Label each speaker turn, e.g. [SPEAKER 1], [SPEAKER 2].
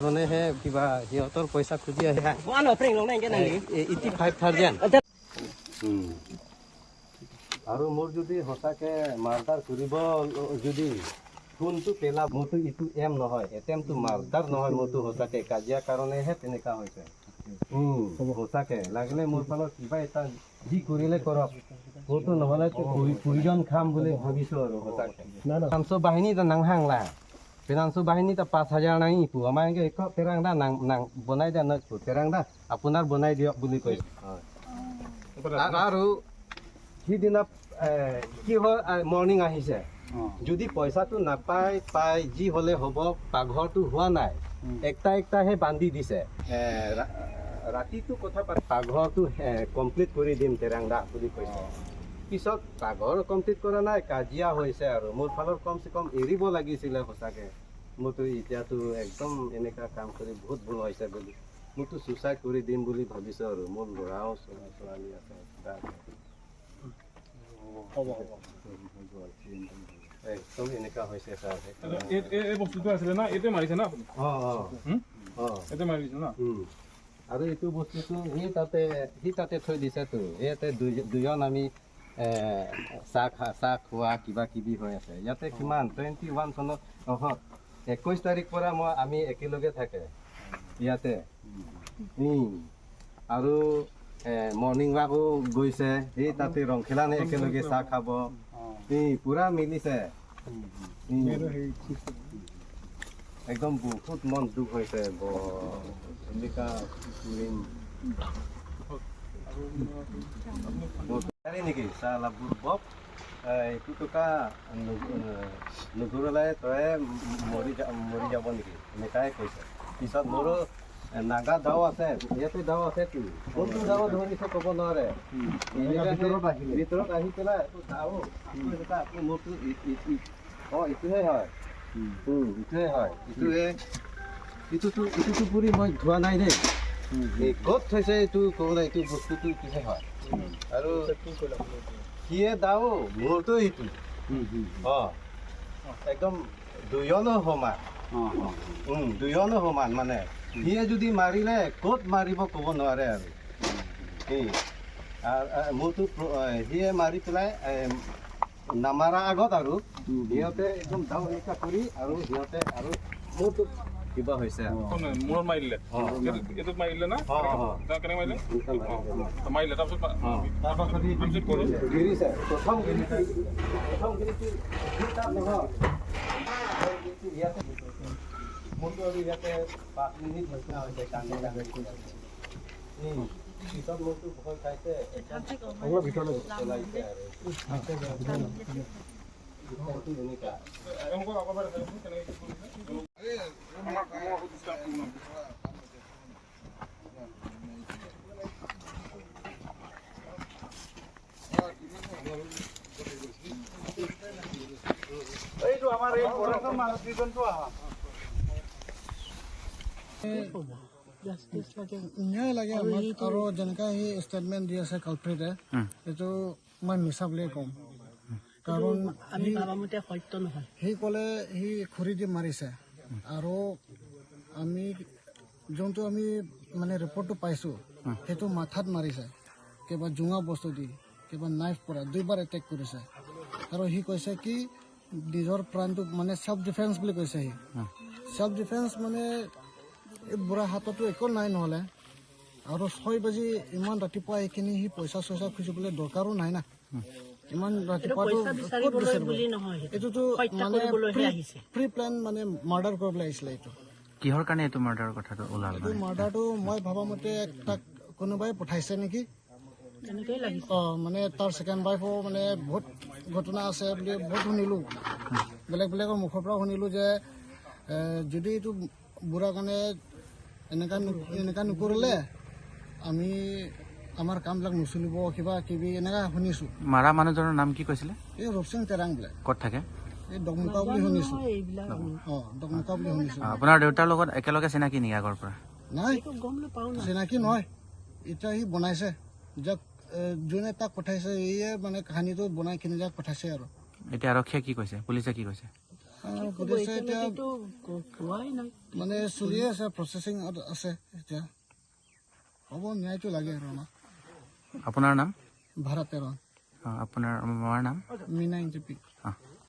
[SPEAKER 1] জনেহে কিবা সিহঁতৰ পইচা খুজি আহে 85,000। আৰু মোৰ যদি সঁচাকে মাৰ্ডাৰ কৰিব যদি ফোনটো পেলা, মোৰতো ইটো এম নহয়, এটেমটো মাৰ্ডাৰ নহয়। মোৰতো সঁচাকে কাজিয়া কাৰণেহে তেনেকা হৈছে। সঁচাকে লাগিলে মোৰ ফালত কিবা এটা যি কৰিলে কৰক, মোৰতো নহ'লে পয়জন খাম বুলি ভাবিছোঁ আৰু সঁচাকে। 500 বাহিনী নাংহাংলা ফিনান্স বাহিনী তা 5,000 নাই ইপু আমাৰ এনেকৈ তেৰাং দা নাং নাং বনাই দিয়া নয়, তেৰাং দা আপোনাৰ বনাই দিয়ক বুলি কৈছে। আৰু সিদিনা কি হ'ল, মৰ্ণিং আহিছে, যদি পইচাটো নাপায় পাই যি হ'লে হ'ব, পাকঘৰটো হোৱা নাই, একটা একটাহে বান্ধি দিছে। ৰাতিটো কথা পাতি পাকঘৰটো কমপ্লিট কৰি দিম তেৰাং দা বুলি কৈছে। পিছত পাকঘৰ কমপ্লিট কৰা নাই, কাজিয়া হৈছে। আৰু মোৰ ফালৰ কমচে কম এৰিব লাগিছিলে সঁচাকে। মোৰতো এতিয়াতো একদম এনেকুৱা কাম কৰি বহুত ভুল হৈছে বুলি মোৰতো চুইচাইড কৰি দিম বুলি ভাবিছোঁ। আৰু মোৰ ল'ৰাও ছোৱালী আছে, কিবা আছে। একদম এনেকুৱা হৈছে ছাৰ।
[SPEAKER 2] এই বস্তুটো আছিলে না, এইটোৱে মাৰিছে না আপুনি?
[SPEAKER 1] অঁ অঁ,
[SPEAKER 2] এইটোৱে মাৰি দিছে না।
[SPEAKER 1] আৰু এইটো বস্তুটো সি তাতে থৈ দিছেতো। ইয়াতে দুজন আমি চাহ খোৱা কিবা কিবি হৈ আছে ইয়াতে। কিমান 21 চনত, অহ 21 তাৰিখ পৰা মই আমি একেলগে থাকে ইয়াতে। আৰু মৰ্ণিং ৱাকো গৈছে, এই তাতে ৰংখেলানে একেলগে চাহ খাব, এই পূৰা মিলিছে। একদম বহুত মন দুখ হৈছে, এনেকা কৰিম নেকি চালা বুৰ্বক, এইটো টকা নুঘূৰালে তই মৰি যাব নেকি, এনেকাই কৈছে। পিছত মোৰো নাগা দাও আছে, ইয়াতে দাও আছে, কোনটো দাও ধৰিছে ক'ব নোৱাৰে। ভিতৰত আহি পেলাই এইটো দাও আকৌ মোৰতো অঁ ইটোহে হয়, ইটোহে হয়, ইটোহে ইটোতো পুৰি মই ধোৱা নাই দেই, ক'ত থৈছে এইটো ক'বলৈ, এইটো বস্তুটো ইটোহে হয়। আৰু সিয়ে দাও মোৰতো ইটো অঁ একদম দুজনো সমান, দুজনো সমান, মানে সিয়ে যদি মাৰিলে ক'ত মাৰিব ক'ব নোৱাৰে। আৰু মোৰতো সিয়ে মাৰি পেলাই নামাৰা আগত আৰু সিহঁতে একদম দাও এনেকুৱা কৰি আৰু সিহঁতে আৰু মোৰতো কিবা হৈছে।
[SPEAKER 2] মূৰত মাৰি দিলে, এইটোত মাৰি দিলে না কেনেকৈ মাৰিলে? মাৰিলে তাৰপিছত
[SPEAKER 1] গিৰিছে প্ৰথম গিৰিছে, প্ৰথম গিৰিটো নহয়, ইয়াতে মোৰতো আৰু ইয়াতে 5 মিনিট নিচিনা হৈছে কান্দি কান্দি। পিছত মোৰতো ভয় খাইছে, ওলাইছে আৰু এনেকা।
[SPEAKER 2] এইটো আমাৰ এই মানুহ আহা
[SPEAKER 3] ন্যায় লাগে আমাক। আৰু যেনেকা সি ষ্টেটমেণ্ট দি আছে কালপ্ৰিটে, এইটো মই মিছা বুলিয়ে ক'ম, কাৰণ
[SPEAKER 4] আমি ভাবামতে সত্য নহয়।
[SPEAKER 3] সি ক'লে সি খৰি দি মাৰিছে, আৰু আমি যোনটো আমি মানে ৰিপৰ্টটো পাইছোঁ সেইটো মাথাত মাৰিছে, কিবা জোঙা বস্তু দি, কিবা নাইফ পৰা দুইবাৰ এটেক কৰিছে। আৰু সি কৈছে কি নিজৰ প্ৰাণটোক মানে চেল্ফ ডিফেন্স বুলি কৈছে। সি চেল্ফ ডিফেন্স মানে এই বুঢ়া হাততো একো নাই নহ'লে। আৰু 6 বাজি ইমান ৰাতিপুৱা এইখিনি সি পইচা চইচা খুজিবলৈ দৰকাৰো নাই না, ইমান ৰাতিপুৱাটো ক'ত বিচাৰিব? এইটোতো মানে প্ৰি প্লেন, মানে মাৰ্ডাৰ কৰিবলৈ আহিছিলে এইটো।
[SPEAKER 5] কিহৰ কাৰণে এইটো মাৰ্ডাৰৰ কথাটো ওলাল?
[SPEAKER 3] এইটো মাৰ্ডাৰটো মই ভবা মতে তাক কোনোবাই পঠাইছে নেকি। অঁ, মানে তাৰ ছেকেণ্ড ৱাইফো মানে বহুত ঘটনা আছে বুলি বহুত শুনিলোঁ, বেলেগ বেলেগৰ মুখৰ পৰা শুনিলোঁ যে যদি এইটো বুঢ়া কাৰণে এনেকা এনেকা নকৰিলে আমি আমাৰ কামবিলাক নচলিব, কিবা কিবি এনেকা শুনিছোঁ।
[SPEAKER 5] মাৰা মানুহজনৰ নাম কি কৈছিলে?
[SPEAKER 3] এই ৰূপসিং তেৰাং বোলে।
[SPEAKER 5] ক'ত থাকে?
[SPEAKER 3] এই দকমুকা বুলি শুনিছোঁ। অঁ, দকমুকা বুলি শুনিছোঁ।
[SPEAKER 5] আপোনাৰ দেউতাৰ লগত একেলগে চিনাকি নেকি আগৰ পৰা?
[SPEAKER 3] নাই, চিনাকি নহয়। এতিয়া সি বনাইছে, যাক যোনে তাক পঠাইছে, ইয়ে মানে কাহিনীটো বনাই কিনে যাক পঠাইছে। আৰু
[SPEAKER 5] এতিয়া আৰক্ষীয়ে কি কৈছে, পুলিচে কি কৈছে?
[SPEAKER 3] পুলিচে এতিয়া
[SPEAKER 4] এতিয়ালৈকেতো কোৱাই নাই।
[SPEAKER 3] মানে চলিয়ে আছে, প্ৰচেছিং আছে এতিয়া। হ'ব, ন্যায়টো লাগে আৰু আমাক।
[SPEAKER 5] আপোনাৰ নাম?
[SPEAKER 3] ভাৰত তেৰণ।
[SPEAKER 5] আপোনাৰ মাৰ নাম?
[SPEAKER 3] মীনা ইনজিপি।
[SPEAKER 5] অঁ।